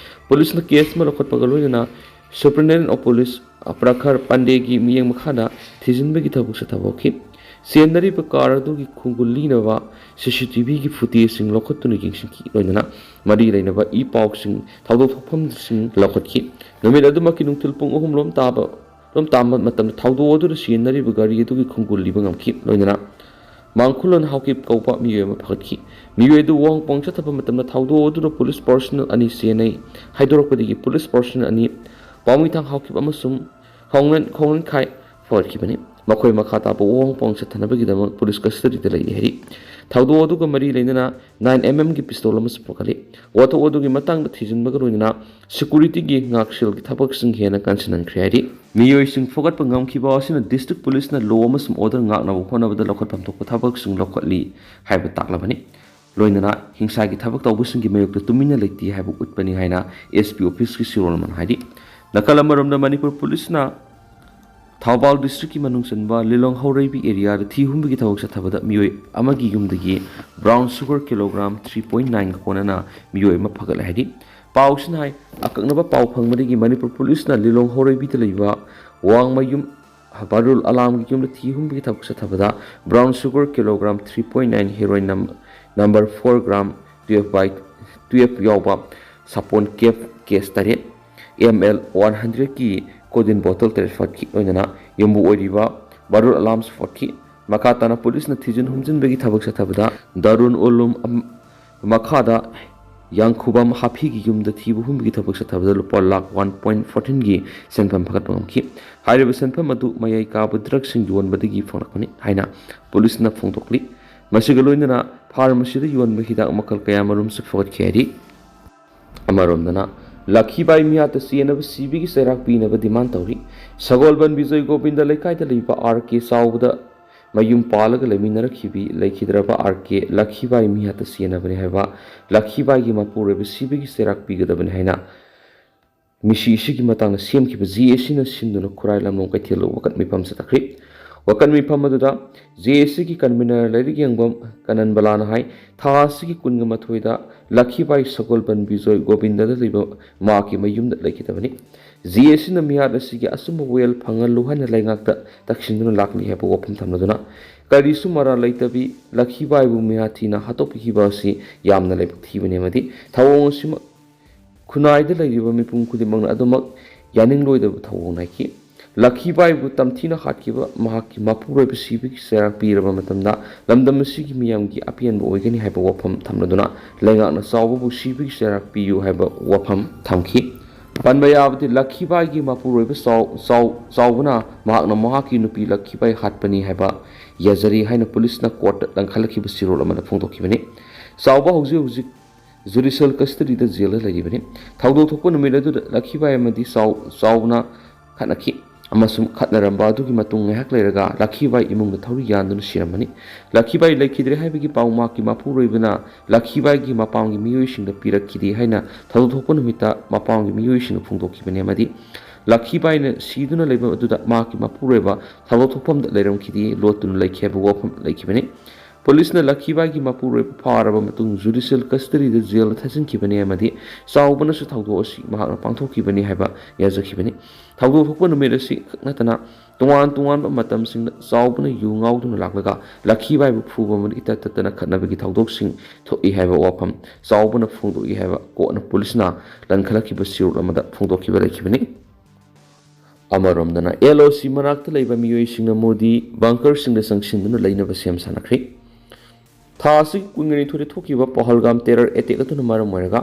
Policeꯅ case ꯑꯃ ꯂꯧꯈꯠꯄꯒ ꯂꯣꯏꯅꯅ Superintendent of Police ꯄ꯭ꯔꯈꯔ ꯄꯥꯟꯗꯦꯒꯤ ꯃꯤꯠꯌꯦꯡ ꯃꯈꯥꯗ ꯊꯤꯖꯤꯟꯕꯒꯤ ꯊꯕꯛꯁꯨ ꯊꯥꯗꯣꯛꯈꯤ꯫ ꯆꯦꯟꯅꯔꯤꯕ car ꯑꯗꯨꯒꯤ ꯈꯣꯡꯒꯨꯜ ꯂꯤꯅꯕ CCTVꯒꯤ footageꯁꯤꯡ ꯂꯧꯈꯠꯇꯨꯅ ꯌꯦꯡꯁꯤꯟꯈꯤ꯫ ꯂꯣꯏꯅꯅ ꯃꯔꯤ ꯂꯩꯅꯕ ꯏ ꯄꯥꯎꯁꯤꯡ, ꯊꯧꯗꯣꯛ ꯊꯣꯛꯐꯝꯁꯤꯡ ꯂꯧꯈꯠꯈꯤ꯫ ꯅꯨꯃꯤꯠ ꯑꯗꯨꯃꯛꯀꯤ ꯅꯨꯡꯊꯤꯜ ꯄꯨꯡ ꯑꯍꯨꯝ ꯂꯣꯝ ꯇꯥꯕ, ꯂꯣꯝ ꯇꯥꯕ ꯃꯇꯝꯗ ꯊꯧꯗꯣꯛ ꯑꯗꯨꯗ ꯆꯦꯟꯅꯔꯤꯕ ꯒꯥꯔꯤ ꯑꯗꯨꯒꯤ ꯈꯣꯡꯒꯨꯜ ꯂꯤꯕ ꯉꯝꯈꯤ꯫ ꯂꯣꯏꯅꯅ ꯃꯥꯡꯈꯨꯂꯣꯟ ꯍꯥꯎꯀꯤꯞ ꯀꯧꯕ ꯃꯤꯑꯣꯏ ꯑꯃ ꯐꯒꯠꯈꯤ꯫ ꯃꯤꯑꯣꯏ ꯑꯗꯨ ꯋꯥꯍꯪ ꯄꯥꯎ ꯆꯠꯊꯕ ꯃꯇꯝꯗ ꯊꯧꯗꯣꯛ ꯑꯗꯨꯗ police personnel ꯑꯅꯤ ꯆꯦꯟꯅꯩ ꯍꯥꯏꯗꯣꯔꯛꯄꯗꯒꯤ police personnel ꯑꯅꯤ ꯄꯥꯎꯃꯩꯊꯥꯡ ꯍꯥꯎꯀꯤꯞ ꯑꯃꯁꯨꯡ ꯈꯣꯡꯂꯦꯟ, ꯈꯣꯡꯂꯦꯟꯈꯥꯏ ꯐꯒꯠꯈꯤꯕꯅꯤ꯫ ꯃꯈꯣꯏ ꯃꯈꯥ ꯇꯥꯕ ꯋꯥꯍꯪ ꯄꯥꯎꯍꯪ ꯆꯠꯊꯅꯕꯒꯤꯗꯃꯛ ꯄꯨꯂꯤꯁ ꯀꯁꯇꯗꯤꯗ ꯂꯩꯔꯤ ꯍꯥꯏꯔꯤ꯫ ꯊꯧꯗꯣꯛ ꯑꯗꯨꯒ ꯃꯔꯤ ꯂꯩꯅꯅ ꯅꯥꯏꯟ ꯑꯦꯝ ꯑꯦꯝꯒꯤ ꯄꯤꯁꯇꯣꯜ ꯑꯃꯁꯨ ꯄꯨꯔꯛꯈꯠꯂꯤ꯫ ꯋꯥꯊꯣꯛ ꯑꯗꯨꯒꯤ ꯃꯇꯥꯡꯗ ꯊꯤꯖꯤꯟꯕꯒ ꯂꯣꯏꯅꯅ ꯁꯦꯀꯨꯔꯤꯇꯤꯒꯤ ꯉꯥꯛꯁꯦꯜꯒꯤ ꯊꯕꯛꯁꯤꯡ ꯍꯦꯟꯅ ꯀꯟꯁꯤꯟꯍꯟꯈ꯭ꯔꯦ ꯍꯥꯏꯔꯤ꯫ ꯃꯤꯑꯣꯏꯁꯤꯡ ꯐꯨꯒꯠꯄ ꯉꯝꯈꯤꯕ ꯑꯁꯤꯅ ꯗꯤꯁꯇ꯭ꯔꯤꯛ ꯄꯨꯂꯤꯁꯅ ꯂꯣ ꯑꯃꯁꯨꯡ ꯑꯣꯔꯗꯔ ꯉꯥꯛꯅꯕ ꯍꯣꯠꯅꯕꯗ ꯂꯧꯈꯠꯐꯝ ꯊꯣꯛꯄ ꯊꯕꯛꯁꯤꯡ ꯂꯧꯈꯠꯂꯤ ꯍꯥꯏꯕ ꯇꯥꯛꯂꯕꯅꯤ꯫ ꯂꯣꯏꯅꯅ ꯍꯤꯡꯁꯥꯒꯤ ꯊꯕꯛ ꯇꯧꯕꯁꯤꯡꯒꯤ ꯃꯥꯌꯣꯛꯇ ꯇꯨꯃꯤꯟꯅ ꯂꯩꯇꯦ ꯍꯥꯏꯕ ꯎꯠꯄꯅꯤ ꯍꯥꯏꯅ ꯑꯦꯁ ꯄꯤ ꯑꯣꯐꯤꯁꯀꯤ ꯁꯤꯔꯣꯜ ꯑꯃꯅ ꯍꯥꯏꯔꯤ꯫ ꯅꯥꯀꯜ ꯑꯃꯔꯣꯝꯗ ꯃꯅꯤꯄꯨꯔ ꯄꯨꯂꯤꯁꯅ ꯊꯧꯕꯥꯜ ꯗꯤꯁꯇ꯭ꯔꯤꯛꯀꯤ ꯃꯅꯨꯡ ꯆꯟꯕ ꯂꯤꯂꯣꯡ ꯍꯧꯔꯩꯕꯤ ꯑꯦꯔꯤꯌꯥꯗ ꯊꯤ ꯍꯨꯝꯕꯒꯤ ꯊꯕꯛ ꯆꯠꯊꯕꯗ ꯃꯤꯑꯣꯏ ꯑꯃꯒꯤ ꯌꯨꯝꯗꯒꯤ brown sugar kilogram three point ꯅꯥꯏꯟꯒ ꯀꯣꯟꯅꯅ ꯃꯤꯑꯣꯏ ꯑꯃ ꯐꯒꯠꯂꯦ ꯍꯥꯏꯔꯤ꯫ ꯄꯥꯎꯁꯤꯅ ꯍꯥꯏ, ꯑꯀꯛꯅꯕ ꯄꯥꯎ ꯐꯪꯕꯗꯒꯤ ꯃꯅꯤꯄꯨꯔ ꯄꯨꯂꯤꯁꯅ ꯂꯤꯂꯣꯡ ꯍꯧꯔꯩꯕꯤꯗ ꯂꯩꯕ ꯋꯥꯡꯃꯌꯨꯝ ꯕꯥꯔꯨꯜ ꯑꯂꯥꯝꯒꯤ ꯌꯨꯝꯗ ꯊꯤ ꯍꯨꯝꯕꯒꯤ ꯊꯕꯛ ꯆꯠꯊꯕꯗ brown sugar kilogram three point nine, heroine ꯅꯝ-, ꯅꯝꯕꯔ ꯐꯣꯔ ꯒ꯭ꯔꯥꯝ ꯇꯨꯌꯦꯜꯐ ꯕꯥꯏ ꯇꯨꯌꯦꯜꯐ ꯌꯥꯎꯕ ꯁꯥꯄꯣꯟ ꯀꯦꯞ ꯀꯦꯁ ꯇꯔꯦꯠ, ꯑꯦꯝ ꯑꯦꯜ ꯋꯥꯟ ꯍꯟꯗ꯭ꯔꯦꯠꯀꯤ ꯀꯣꯗꯤꯟ ꯕꯣꯇꯜ ꯇꯔꯦꯠ ꯐꯠꯈꯤ꯫ ꯂꯣꯏꯅꯅ ꯌꯨꯝꯕꯨ ꯑꯣꯏꯔꯤꯕ ꯕꯥꯔꯨꯜ ꯑꯂꯥꯝꯁꯨ ꯐꯠꯈꯤ꯫ ꯃꯈꯥ ꯇꯥꯅ ꯄꯨꯂꯤꯁꯅ ꯊꯤꯖꯤꯟ ꯍꯨꯝꯖꯤꯟꯕꯒꯤ ꯊꯕꯛ ꯆꯠꯊꯕꯗ ꯗꯥꯔꯨꯟ ꯎꯂꯨꯝ ꯑꯝ-, ꯃꯈꯥꯗ ꯌꯥꯡꯈꯨꯕꯝ ꯍꯥꯐꯤꯒꯤ ꯌꯨꯝꯗ ꯊꯤꯕ ꯍꯨꯝꯕꯒꯤ ꯊꯕꯛ ꯆꯠꯊꯕꯗ ꯂꯨꯄꯥ ꯂꯥꯈ ꯋꯥꯟ ꯄꯣꯏꯟ ꯐꯣꯔꯇꯤꯟꯒꯤ ꯁꯦꯟꯐꯝ ꯐꯒꯠꯄ ꯉꯝꯈꯤ꯫ ꯍꯥꯏꯔꯤꯕ ꯁꯦꯟꯐꯝ ꯑꯗꯨ ꯃꯌꯥꯏ ꯀꯥꯕ ꯗ꯭ꯔꯒꯁꯤꯡ ꯌꯣꯟꯕꯗꯒꯤ ꯐꯪꯂꯛꯄꯅꯤ ꯍꯥꯏꯅ ꯄꯨꯂꯤꯁꯅ ꯐꯣꯡꯗꯣꯛꯂꯤ꯫ ꯃꯁꯤꯒ ꯂꯣꯏꯅꯅ ꯐꯥꯔꯃꯥꯁꯤꯗ ꯌꯣꯟꯕ ꯍꯤꯗꯥꯛ ꯃꯈꯜ ꯀꯌꯥꯃꯔꯨꯝꯁꯨ ꯐꯒꯠꯈꯤ ꯍꯥꯏꯔꯤ꯫ ꯑꯃꯔꯣꯝꯗꯅ ꯂꯛꯈꯤꯕꯥꯏ ꯃꯤꯍꯥꯠꯇ ꯆꯦꯟꯅꯕ ꯁꯤꯕꯤꯒꯤ ꯆꯩꯔꯥꯛ ꯄꯤꯅꯕ ꯗꯤꯃꯥꯟ ꯇꯧꯔꯤ꯫ ꯁꯒꯣꯜꯕꯟ ꯕꯤꯖꯣꯏ ꯒꯣꯕꯤꯟꯗ ꯂꯩꯀꯥꯏꯗ ꯂꯩꯕ ꯑꯥꯔ ꯀꯦ ꯆꯥꯎꯕꯗ ꯃꯌꯨꯝ ꯄꯥꯜꯂꯒ ꯂꯩꯃꯤꯟꯅꯔꯛꯈꯤꯕꯤ ꯂꯩꯈꯤꯗ꯭ꯔꯕ ꯑꯥꯔ ꯀꯦ ꯂꯛꯈꯤꯕꯥꯏ ꯃꯤꯍꯥꯠꯇ ꯆꯦꯟꯅꯕꯅꯤ ꯍꯥꯏꯕ ꯂꯛꯈꯤꯕꯥꯏꯒꯤ ꯃꯄꯨꯔꯣꯏꯕ ꯁꯤꯕꯤꯒꯤ ꯆꯩꯔꯥꯛ ꯄꯤꯒꯗꯕꯅꯤ ꯍꯥꯏꯅ ꯃꯤꯁꯤ ꯑꯁꯤꯒꯤ ꯃꯇꯥꯡꯗ ꯁꯦꯝꯈꯤꯕ ꯖꯦ ꯑꯦ ꯁꯤꯅ ꯁꯤꯟꯗꯨꯅ ꯈꯨꯔꯥꯏ ꯂꯝꯂꯣꯡ ꯀꯩꯊꯦꯜꯗ ꯋꯥꯀꯠ ꯃꯤꯐꯝ ꯆꯠꯊꯈ꯭ꯔꯤ꯫ ꯋꯥꯀꯠ ꯃꯤꯐꯝ ꯑꯗꯨꯗ ꯖꯦ ꯑꯦ ꯁꯤꯒꯤ ꯀꯟꯚꯤꯅꯔ ꯂꯥꯏꯔꯤꯛ ꯌꯦꯡꯕꯝ ꯀꯅꯟꯕꯂꯥꯅ ꯍꯥꯏ, ꯊꯥ ꯑꯁꯤꯒꯤ ꯀꯨꯟꯒ ꯃꯥꯊꯣꯏꯗ ꯂꯛꯈꯤꯕꯥꯏ ꯁꯒꯣꯜꯕꯟ ꯕꯤꯖꯣꯏ ꯒꯣꯕꯤꯟꯗꯗ ꯂꯩꯕ ꯃꯍꯥꯛꯀꯤ ꯃꯌꯨꯝꯗ ꯂꯩꯈꯤꯗꯕꯅꯤ꯫ ꯖꯦ ꯑꯦ ꯁꯤꯅ ꯃꯤꯍꯥꯠ ꯑꯁꯤꯒꯤ ꯑꯆꯨꯝꯕ ꯋꯥꯌꯦꯜ ꯐꯪꯍꯜꯂꯨ ꯍꯥꯏꯅ ꯂꯩꯉꯥꯛꯇ ꯇꯛꯁꯤꯟꯗꯨꯅ ꯂꯥꯛꯂꯤ ꯍꯥꯏꯕ ꯋꯥꯐꯝ ꯊꯝꯂꯗꯨꯅ, ꯀꯔꯤꯁꯨ ꯃꯔꯥꯜ ꯂꯩꯇꯕꯤ ꯂꯛꯈꯤꯕꯥꯏꯕꯨ ꯃꯤꯍꯥꯠ ꯊꯤꯅ ꯍꯥꯠꯇꯣꯛꯄꯤꯈꯤꯕ ꯑꯁꯤ ꯌꯥꯝꯅ ꯂꯥꯏꯕꯛ ꯊꯤꯕꯅꯤ ꯑꯃꯗꯤ ꯊꯧꯑꯣꯡ ꯑꯁꯤꯃꯛ ꯈꯨꯟꯅꯥꯏꯗ ꯂꯩꯔꯤꯕ ꯃꯤꯄꯨꯝ ꯈꯨꯗꯤꯡꯃꯛꯅ ꯑꯗꯨꯃꯛ ꯌꯥꯅꯤꯡꯂꯣꯏꯗꯕ ꯊꯧꯑꯣꯡ ꯅꯥꯏꯈꯤ꯫ ꯂꯛꯈꯤꯕꯥꯏꯕꯨ ꯇꯝꯊꯤꯅ ꯍꯥꯠꯈꯤꯕ ꯃꯍꯥꯛꯀꯤ ꯃꯄꯨꯔꯣꯏꯕ ꯁꯤꯕꯒꯤ ꯆꯩꯔꯥꯛ ꯄꯤꯔꯕ ꯃꯇꯝꯗ ꯂꯝꯗꯝ ꯑꯁꯤꯒꯤ ꯃꯤꯌꯥꯝꯒꯤ ꯑꯄꯦꯟꯕ ꯑꯣꯏꯒꯅꯤ ꯍꯥꯏꯕ ꯋꯥꯐꯝ ꯊꯝꯂꯗꯨꯅ ꯂꯩꯉꯥꯛꯅ ꯆꯥꯎꯕꯕꯨ ꯁꯤꯕꯒꯤ ꯆꯩꯔꯥꯛ ꯄꯤꯌꯨ ꯍꯥꯏꯕ ꯋꯥꯐꯝ ꯊꯝꯈꯤ꯫ ꯄꯟꯕ ꯌꯥꯕꯗꯤ ꯂꯛꯈꯤꯕꯥꯏꯒꯤ ꯃꯄꯨꯔꯣꯏꯕ ꯆꯥꯎ-, ꯆꯥꯎ-, ꯆꯥꯎꯕꯅ ꯃꯍꯥꯛꯅ ꯃꯍꯥꯛꯀꯤ ꯅꯨꯄꯤ ꯂꯛꯈꯤꯕꯥꯏ ꯍꯥꯠꯄꯅꯤ ꯍꯥꯏꯕ ꯌꯥꯖꯔꯤ ꯍꯥꯏꯅ ꯄꯨꯂꯤꯁꯅ ꯀꯣꯔꯠꯇ ꯂꯪꯈꯠꯂꯛꯈꯤꯕ ꯆꯦꯔꯣꯜ ꯑꯃꯗ ꯐꯣꯡꯗꯣꯛꯈꯤꯕꯅꯤ꯫ ꯆꯥꯎꯕ ꯍꯧꯖꯤꯛ ꯍꯧꯖꯤꯛ ꯖꯨꯗꯤꯁꯤꯌꯦꯜ ꯀꯁꯇꯗꯤꯗ ꯖꯦꯜꯗ ꯂꯩꯔꯤꯕꯅꯤ꯫ ꯊꯧꯗꯣꯛ ꯊꯣꯛꯄ ꯅꯨꯃꯤꯠ ꯑꯗꯨꯗ ꯂꯛꯈꯤꯕꯥꯏ ꯑꯃꯗꯤ ꯆꯥꯎ-, ꯆꯥꯎꯕꯅ ꯈꯠꯅꯈꯤ ꯑꯃꯁꯨꯡ ꯈꯠꯅꯔꯝꯕ ꯑꯗꯨꯒꯤ ꯃꯇꯨꯡ ꯉꯥꯏꯍꯥꯛ ꯂꯩꯔꯒ ꯂꯛꯈꯤꯕꯥꯏ ꯏꯃꯨꯡꯗ ꯊꯧꯔꯤ ꯌꯥꯟꯗꯨꯅ ꯁꯤꯔꯝꯕꯅꯤ꯫ ꯂꯛꯈꯤꯕꯥꯏ ꯂꯩꯈꯤꯗ꯭ꯔꯦ ꯍꯥꯏꯕꯒꯤ ꯄꯥꯎ ꯃꯍꯥꯛꯀꯤ ꯃꯄꯨꯔꯣꯏꯕꯅ ꯂꯛꯈꯤꯕꯥꯏꯒꯤ ꯃꯄꯥꯝꯒꯤ ꯃꯤꯑꯣꯏꯁꯤꯡꯗ ꯄꯤꯔꯛꯈꯤꯗꯦ ꯍꯥꯏꯅ ꯊꯧꯗꯣꯛ ꯊꯣꯛꯄ ꯅꯨꯃꯤꯠꯇ ꯃꯄꯥꯝꯒꯤ ꯃꯤꯑꯣꯏꯁꯤꯡꯅ ꯐꯣꯡꯗꯣꯛꯈꯤꯕꯅꯤ ꯑꯃꯗꯤ ꯂꯛꯈꯤꯕꯥꯏꯅ ꯁꯤꯗꯨꯅ ꯂꯩꯕ ꯑꯗꯨꯗ ꯃꯍꯥꯛꯀꯤ ꯃꯄꯨꯔꯣꯏꯕ ꯊꯧꯗꯣꯛ ꯊꯣꯛꯐꯝꯗ ꯂꯩꯔꯝꯈꯤꯗꯦ, ꯂꯣꯠꯇꯨꯅ ꯂꯩꯈꯤ ꯍꯥꯏꯕ ꯋꯥꯐꯝ ꯂꯩꯈꯤꯕꯅꯤ꯫ ꯄꯨꯂꯤꯁꯅ ꯂꯛꯈꯤꯕꯥꯏꯒꯤ ꯃꯄꯨꯔꯣꯏꯕ ꯐꯥꯔꯕ ꯃꯇꯨꯡ ꯖꯨꯗꯤꯁꯤꯌꯦꯜ ꯀꯁꯇꯗꯤꯗ ꯖꯦꯜꯗ ꯊꯥꯖꯤꯟꯈꯤꯕꯅꯤ ꯑꯃꯗꯤ ꯆꯥꯎꯕꯅꯁꯨ ꯊꯧꯗꯣꯛ ꯑꯁꯤ ꯃꯍꯥꯛꯅ ꯄꯥꯡꯊꯣꯛꯈꯤꯕꯅꯤ ꯍꯥꯏꯕ ꯌꯥꯖꯈꯤꯕꯅꯤ꯫ ꯊꯧꯗꯣꯛ ꯊꯣꯛꯄ ꯅꯨꯃꯤꯠ ꯑꯁꯤ ꯈꯛ ꯅꯠꯇꯅ ꯇꯣꯉꯥꯟ ꯇꯣꯉꯥꯟꯕ ꯃꯇꯝꯁꯤꯡꯗ ꯆꯥꯎꯕꯅ ꯌꯨ ꯉꯥꯎꯗꯨꯅ ꯂꯥꯛꯂꯒ ꯂꯛꯈꯤꯕꯥꯏꯕꯨ ꯐꯨꯕ ꯑꯃꯗꯤ ꯏꯇꯠ ꯇꯠꯇꯅ ꯈꯠꯅꯕꯒꯤ ꯊꯧꯗꯣꯛꯁꯤꯡ ꯊꯣꯛꯏ ꯍꯥꯏꯕ ꯋꯥꯐꯝ ꯆꯥꯎꯕꯅ ꯐꯣꯡꯗꯣꯛꯏ ꯍꯥꯏꯕ ꯀꯣꯔꯠꯅ ꯄꯨꯂꯤꯁꯅ ꯂꯪꯈꯠꯂꯛꯈꯤꯕ ꯆꯦꯔꯣꯜ ꯑꯃꯗ ꯐꯣꯡꯗꯣꯛꯈꯤꯕ ꯂꯩꯈꯤꯕꯅꯤ꯫ ꯑꯃꯔꯣꯝꯗꯅ, ꯑꯦꯜ ꯑꯣ ꯁꯤ ꯃꯅꯥꯛꯇ ꯂꯩꯕ ꯃꯤꯑꯣꯏꯁꯤꯡꯅ ꯃꯣꯗꯤ ꯕꯪꯀꯔꯁꯤꯡꯗ ꯆꯪꯁꯤꯟꯗꯨꯅ ꯂꯩꯅꯕ ꯁꯦꯝ ꯁꯥꯅꯈ꯭ꯔꯦ꯫ ꯊꯥ ꯑꯁꯤꯒꯤ ꯀꯨꯟꯒ ꯅꯤꯊꯣꯏꯗ ꯊꯣꯛꯈꯤꯕ ꯄꯍꯜꯒꯥꯝ ꯇꯦꯔꯔ ꯑꯦꯇꯦꯛ ꯑꯗꯨꯅ ꯃꯔꯝ ꯑꯣꯏꯔꯒ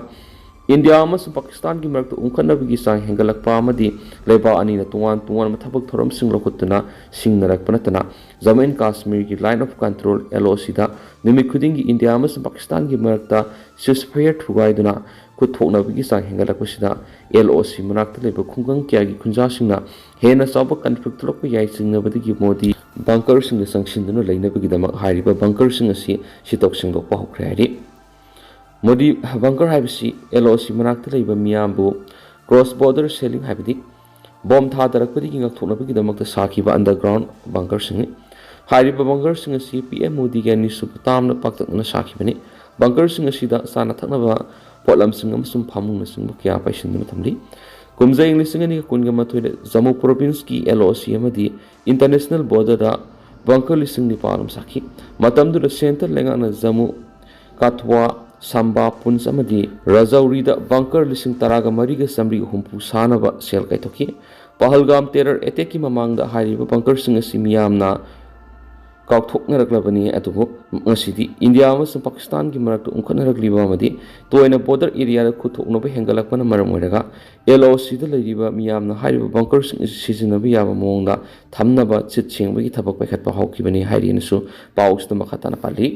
ꯏꯟꯗꯤꯌꯥ ꯑꯃꯁꯨꯡ ꯄꯥꯀꯤꯁꯇꯥꯟꯒꯤ ꯃꯔꯛꯇ ꯎꯪꯈꯠꯅꯕꯒꯤ ꯆꯥꯡ ꯍꯦꯟꯒꯠꯂꯛꯄ ꯑꯃꯗꯤ ꯂꯩꯕꯥꯛ ꯑꯅꯤꯅ ꯇꯣꯉꯥꯟ ꯇꯣꯉꯥꯟꯕ ꯊꯕꯛ ꯊꯧꯔꯝꯁꯤꯡ ꯂꯧꯈꯠꯇꯨꯅ ꯁꯤꯡꯅꯔꯛꯄ ꯅꯠꯇꯅ ꯖꯝꯃꯨ ꯑꯦꯟ ꯀꯥꯁꯃꯤꯔꯒꯤ line of control, L O ꯁꯤꯗ ꯅꯨꯃꯤꯠ ꯈꯨꯗꯤꯡꯒꯤ ꯏꯟꯗꯤꯌꯥ ꯑꯃꯁꯨꯡ ꯄꯥꯀꯤꯁꯇꯥꯟꯒꯤ ꯃꯔꯛꯇ ceasefire ꯊꯨꯒꯥꯏꯗꯨꯅ ꯈꯨꯠ ꯊꯣꯛꯅꯕꯒꯤ ꯆꯥꯡ ꯍꯦꯟꯒꯠꯂꯛꯄꯁꯤꯗ ꯑꯦꯜ ꯑꯣ ꯁꯤ ꯃꯅꯥꯛꯇ ꯂꯩꯕ ꯈꯨꯡꯒꯪ ꯀꯌꯥꯒꯤ ꯈꯨꯟꯖꯥꯁꯤꯡꯅ ꯍꯦꯟꯅ ꯆꯥꯎꯕ ꯀꯟꯐ꯭ꯂꯤꯛ ꯊꯣꯛꯂꯛꯄ ꯌꯥꯏ ꯆꯤꯡꯅꯕꯗꯒꯤ ꯃꯣꯗꯤ ꯕꯪꯀꯔꯁꯤꯡꯗ ꯆꯪꯁꯤꯟꯗꯨꯅ ꯂꯩꯅꯕꯒꯤꯗꯃꯛ ꯍꯥꯏꯔꯤꯕ ꯕꯪꯀꯔꯁꯤꯡ ꯑꯁꯤ ꯁꯤꯠꯇꯣꯛ ꯁꯦꯡꯗꯣꯛꯄ ꯍꯧꯈ꯭ꯔꯦ ꯍꯥꯏꯔꯤ꯫ ꯃꯣꯗꯤ ꯕꯪꯀꯔ ꯍꯥꯏꯕꯁꯤ ꯑꯦꯜ ꯑꯣ ꯁꯤ ꯃꯅꯥꯛꯇ ꯂꯩꯕ ꯃꯤꯌꯥꯝꯕꯨ ꯀ꯭ꯔꯣꯁ ꯕꯣꯔꯗꯔ ꯁꯦꯂꯤꯡ ꯍꯥꯏꯕꯗꯤ ꯕꯣꯝ ꯊꯥꯗꯔꯛꯄꯗꯒꯤ ꯉꯥꯛꯊꯣꯛꯅꯕꯒꯤꯗꯃꯛꯇ ꯁꯥꯈꯤꯕ ꯑꯟꯗꯔꯒ꯭ꯔꯥꯎꯟ ꯕꯪꯀꯔꯁꯤꯡꯅꯤ꯫ ꯍꯥꯏꯔꯤꯕ ꯕꯪꯀꯔꯁꯤꯡ ꯑꯁꯤ ꯄꯤ ꯑꯦꯝ ꯃꯣꯗꯤꯒꯤ ꯑꯅꯤꯁꯨꯕ ꯇꯥꯝꯅ ꯄꯥꯛꯇꯛꯅꯅ ꯁꯥꯈꯤꯕꯅꯤ꯫ ꯕꯪꯀꯔꯁꯤꯡ ꯑꯁꯤꯗ ꯆꯥꯅ ꯊꯛꯅꯕ ꯄꯣꯠꯂꯝꯁꯤꯡ ꯑꯃꯁꯨꯡ ꯐꯃꯨꯡꯅꯆꯤꯡꯕ ꯀꯌꯥ ꯄꯩꯁꯤꯟꯗꯨꯅ ꯊꯝꯂꯤ꯫ ꯀꯨꯝꯖꯥ ꯏꯪ ꯂꯤꯁꯤꯡ ꯑꯅꯤꯒ ꯀꯨꯟꯒ ꯃꯥꯊꯣꯏꯗ ꯖꯝꯃꯨ ꯄ꯭ꯔꯣꯚꯤꯟꯁꯀꯤ ꯑꯦꯜ ꯑꯣ ꯁꯤ ꯑꯃꯗꯤ ꯏꯟꯇꯔꯅꯦꯁꯅꯦꯜ ꯕꯣꯔꯗꯔꯗ ꯕꯪꯀꯔ ꯂꯤꯁꯤꯡ ꯅꯤꯄꯥꯜ ꯑꯃ ꯁꯥꯈꯤ꯫ ꯃꯇꯝꯗꯨꯗ ꯁꯦꯟꯇ꯭ꯔꯦꯜ ꯂꯩꯉꯥꯛꯅ ꯖꯝꯃꯨ, ꯀꯊꯨꯋꯥ, ꯁꯝꯕꯥ, ꯄꯨꯟꯁ ꯑꯃꯗꯤ ꯔꯖꯧꯔꯤꯗ ꯕꯪꯀꯔ ꯂꯤꯁꯤꯡ ꯇꯔꯥꯒ ꯃꯔꯤꯒ ꯆꯥꯃꯔꯤ ꯍꯨꯝꯐꯨ ꯁꯥꯅꯕ ꯁꯦꯜ ꯀꯥꯏꯊꯣꯛꯈꯤ꯫ ꯄꯍꯜꯒꯥꯝ ꯇꯦꯔꯔ ꯑꯦꯇꯦꯛꯀꯤ ꯃꯃꯥꯡꯗ ꯍꯥꯏꯔꯤꯕ ꯕꯪꯀꯔꯁꯤꯡ ꯑꯁꯤ ꯃꯤꯌꯥꯝꯅ ꯀꯥꯎꯊꯣꯛꯅꯔꯛꯂꯕꯅꯤ꯫ ꯑꯗꯨꯕꯨ ꯉꯁꯤꯗꯤ ꯏꯟꯗꯤꯌꯥ ꯑꯃꯁꯨꯡ ꯄꯥꯀꯤꯁꯇꯥꯟꯒꯤ ꯃꯔꯛꯇ ꯎꯪꯈꯠꯅꯔꯛꯂꯤꯕ ꯑꯃꯗꯤ ꯇꯣꯏꯅ ꯕꯣꯔꯗꯔ ꯑꯦꯔꯤꯌꯥꯗ ꯈꯨꯠꯊꯣꯛꯅꯕ ꯍꯦꯟꯒꯠꯂꯛꯄꯅ ꯃꯔꯝ ꯑꯣꯏꯔꯒ ꯑꯦꯜ ꯑꯣ ꯁꯤꯗ ꯂꯩꯔꯤꯕ ꯃꯤꯌꯥꯝꯅ ꯍꯥꯏꯔꯤꯕ ꯕꯪꯀꯔꯁꯤꯡ ꯑꯁꯤ ꯁꯤꯖꯤꯟꯅꯕ ꯌꯥꯕ ꯃꯑꯣꯡꯗ ꯊꯝꯅꯕ ꯆꯤꯠ ꯁꯦꯡꯕꯒꯤ ꯊꯕꯛ ꯄꯥꯏꯈꯠꯄ ꯍꯧꯈꯤꯕꯅꯤ ꯍꯥꯏꯔꯤꯅꯁꯨ ꯄꯥꯎꯁꯤꯗ ꯃꯈꯥ ꯇꯥꯅ ꯄꯜꯂꯤ꯫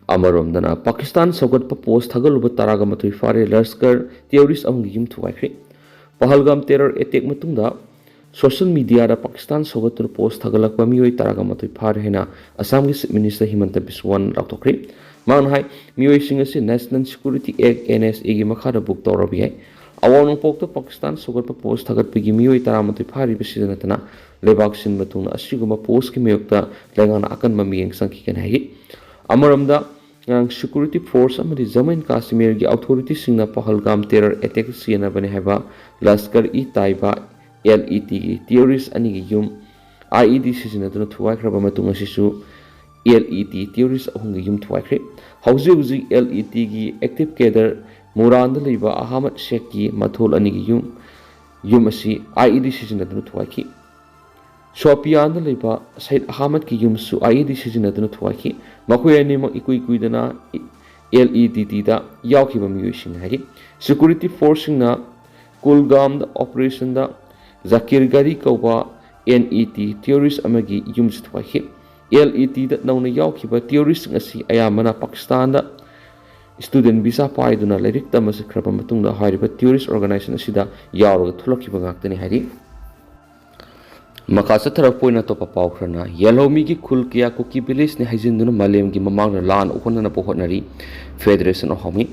ꯑꯃꯔꯣꯝꯗꯅ ꯄꯥꯀꯤꯁꯇꯥꯟ ꯁꯧꯒꯠꯄ ꯄꯣꯁ ꯊꯥꯒꯠꯂꯨꯕ ꯇꯔꯥꯒ ꯃꯥꯊꯣꯏ ꯐꯥꯔꯦ꯫ ꯂꯁꯀꯔ ꯇꯦꯔꯣꯔꯤꯁ ꯑꯍꯨꯝꯒꯤ ꯌꯨꯝ ꯊꯨꯒꯥꯏꯈ꯭ꯔꯦ꯫ ꯄꯍꯜꯒꯥꯝ ꯇꯦꯔꯣꯔ ꯑꯦꯇꯦꯛ ꯃꯇꯨꯡꯗ ꯁꯣꯁꯤꯌꯦꯜ ꯃꯤꯗꯤꯌꯥꯗ ꯄꯥꯀꯤꯁꯇꯥꯟ ꯁꯧꯒꯠꯇꯨꯅ ꯄꯣꯁ ꯊꯥꯒꯠꯂꯛꯄ ꯃꯤꯑꯣꯏ ꯇꯔꯥꯒ ꯃꯥꯊꯣꯏ ꯐꯥꯔꯦ ꯍꯥꯏꯅ ꯑꯁꯥꯝꯒꯤ ꯆꯤꯐ ꯃꯤꯅꯤꯁꯇꯔ ꯍꯤꯃꯟꯇ ꯕꯤꯁꯋꯥꯅ ꯂꯥꯎꯊꯣꯛꯈ꯭ꯔꯦ꯫ ꯃꯍꯥꯛꯅ ꯍꯥꯏ, ꯃꯤꯑꯣꯏꯁꯤꯡ ꯑꯁꯤ ꯅꯦꯁꯅꯦꯜ ꯁꯦꯀ꯭ꯌꯨꯔꯤꯇꯤ ꯑꯦꯛ, ꯑꯦꯟ ꯑꯦꯁ ꯑꯦꯒꯤ ꯃꯈꯥꯗ ꯕꯨꯛ ꯇꯧꯔꯕ ꯌꯥꯏ꯫ ꯑꯋꯥꯡ ꯅꯣꯡꯄꯣꯛꯇ ꯄꯥꯀꯤꯁꯇꯥꯟ ꯁꯧꯒꯠꯄ ꯄꯣꯁ ꯊꯥꯒꯠꯄꯒꯤ ꯃꯤꯑꯣꯏ ꯇꯔꯥꯃꯥꯊꯣꯏ ꯐꯥꯔꯤꯕꯁꯤꯗ ꯅꯠꯇꯅ ꯂꯩꯕꯥꯛ ꯁꯤꯟꯕ ꯊꯨꯡꯅ ꯑꯁꯤꯒꯨꯝꯕ ꯄꯣꯁꯀꯤ ꯃꯥꯌꯣꯛꯇ ꯂꯩꯉꯥꯛꯅ ꯑꯀꯟꯕ ꯃꯤꯠꯌꯦꯡ ꯆꯪꯈꯤꯒꯅꯤ ꯍꯥꯏꯔꯤ꯫ ꯑꯃꯔꯣꯝꯗ ꯉꯔꯥꯡ ꯁꯦꯀ꯭ꯌꯨꯔꯤꯇꯤ ꯐꯣꯔꯁ ꯑꯃꯗꯤ ꯖꯃꯨ ꯑꯦꯟ ꯀꯥꯁꯃꯤꯔꯒꯤ ꯑꯣꯊꯣꯔꯤꯇꯤꯁꯤꯡꯅ ꯄꯍꯜꯒꯥꯝ ꯇꯦꯔꯣꯔ ꯑꯦꯇꯦꯛ ꯆꯦꯟꯅꯕꯅꯦ ꯍꯥꯏꯕ ꯂꯁꯀꯔ ꯏ ꯇꯥꯏꯕꯥ, ꯑꯦꯜ ꯏ ꯇꯤꯒꯤ ꯇꯦꯔꯣꯔꯤꯁ ꯑꯅꯤꯒꯤ ꯌꯨꯝ ꯑꯥꯏ ꯏ ꯗꯤ ꯁꯤꯖꯤꯟꯅꯗꯨꯅ ꯊꯨꯒꯥꯏꯈ꯭ꯔꯕ ꯃꯇꯨꯡ ꯑꯁꯤꯁꯨ ꯑꯦꯜ ꯏ ꯇꯤ ꯇꯦꯔꯣꯔꯤꯁ ꯑꯍꯨꯝꯒꯤ ꯌꯨꯝ ꯊꯨꯒꯥꯏꯈ꯭ꯔꯦ꯫ ꯍꯧꯖꯤꯛ ꯍꯧꯖꯤꯛ ꯑꯦꯜ ꯏ ꯇꯤꯒꯤ ꯑꯦꯛꯇꯤꯚ ꯀꯦꯗꯔ ꯃꯨꯔꯥꯟꯗ ꯂꯩꯕ ꯑꯍꯃꯗ ꯁꯦꯈꯀꯤ ꯃꯊꯣꯜ ꯑꯅꯤꯒꯤ ꯌꯨꯝ, ꯌꯨꯝ ꯑꯁꯤ ꯑꯥꯏ ꯏ ꯗꯤ ꯁꯤꯖꯤꯟꯅꯗꯨꯅ ꯊꯨꯒꯥꯏꯈꯤ꯫ ꯁꯣꯄꯤꯌꯥꯟꯗ ꯂꯩꯕ ꯁꯩꯗ ꯑꯍꯃꯗꯀꯤ ꯌꯨꯝꯁꯨ ꯑꯥꯏ ꯏ ꯗꯤ ꯁꯤꯖꯤꯟꯅꯗꯨꯅ ꯊꯨꯒꯥꯏꯈꯤ꯫ ꯃꯈꯣꯏ ꯑꯅꯤꯃꯛ ꯏꯀꯨꯏ ꯀꯨꯏꯗꯅ ꯑꯦꯜ ꯏ ꯗꯤ ꯇꯤꯗ ꯌꯥꯎꯈꯤꯕ ꯃꯤꯑꯣꯏꯁꯤꯡ ꯍꯥꯏꯔꯤ꯫ ꯁꯦꯀ꯭ꯌꯨꯔꯤꯇꯤ ꯐꯣꯔꯁꯁꯤꯡꯅ ꯀꯨꯜꯒꯥꯝꯗ ꯑꯣꯄꯔꯦꯁꯟꯗ ꯖꯀꯤꯔ ꯒꯥꯔꯤ ꯀꯧꯕ ꯑꯦꯟ ꯏ ꯇꯤ ꯇꯦꯔꯣꯔꯤꯁ ꯑꯃꯒꯤ ꯌꯨꯝꯁꯨ ꯊꯨꯒꯥꯏꯈꯤ꯫ ꯑꯦꯜ ꯏ ꯇꯤꯗ ꯅꯧꯅ ꯌꯥꯎꯈꯤꯕ ꯇꯦꯔꯣꯔꯤꯁꯁꯤꯡ ꯑꯁꯤ ꯑꯌꯥꯝꯕꯅ ꯄꯥꯀꯤꯁꯇꯥꯟꯗ ꯁ꯭ꯇꯨꯗꯦꯟ ꯚꯤꯁꯥ ꯄꯥꯏꯗꯨꯅ ꯂꯥꯏꯔꯤꯛ ꯇꯝꯕ ꯆꯠꯈ꯭ꯔꯕ ꯃꯇꯨꯡꯗ ꯍꯥꯏꯔꯤꯕ ꯇꯦꯔꯣꯔꯤꯁ ꯑꯣꯔꯒꯅꯥꯏꯖꯦꯁꯟ ꯑꯁꯤꯗ ꯌꯥꯎꯔꯒ ꯊꯣꯛꯂꯛꯈꯤꯕ ꯉꯥꯛꯇꯅꯤ ꯍꯥꯏꯔꯤ꯫ ꯃꯈꯥ ꯆꯠꯊꯔꯛꯄ ꯑꯣꯏꯅ ꯑꯇꯣꯞꯄ ꯄꯥꯎ ꯈꯔꯅ, ꯌꯦꯜꯍꯧꯃꯤꯒꯤ ꯈꯨꯜ ꯀꯌꯥ ꯀꯨꯀꯤ ꯚꯤꯂꯦꯖꯅꯤ ꯍꯥꯏꯖꯤꯟꯗꯨꯅ ꯃꯥꯂꯦꯝꯒꯤ ꯃꯃꯥꯡꯗ ꯂꯥꯟ ꯑꯣꯛꯍꯟꯅꯅꯕ ꯍꯣꯠꯅꯔꯤ ꯐꯦꯗꯔꯦꯁꯟ ꯑꯣꯐ ꯍꯧꯃꯤ꯫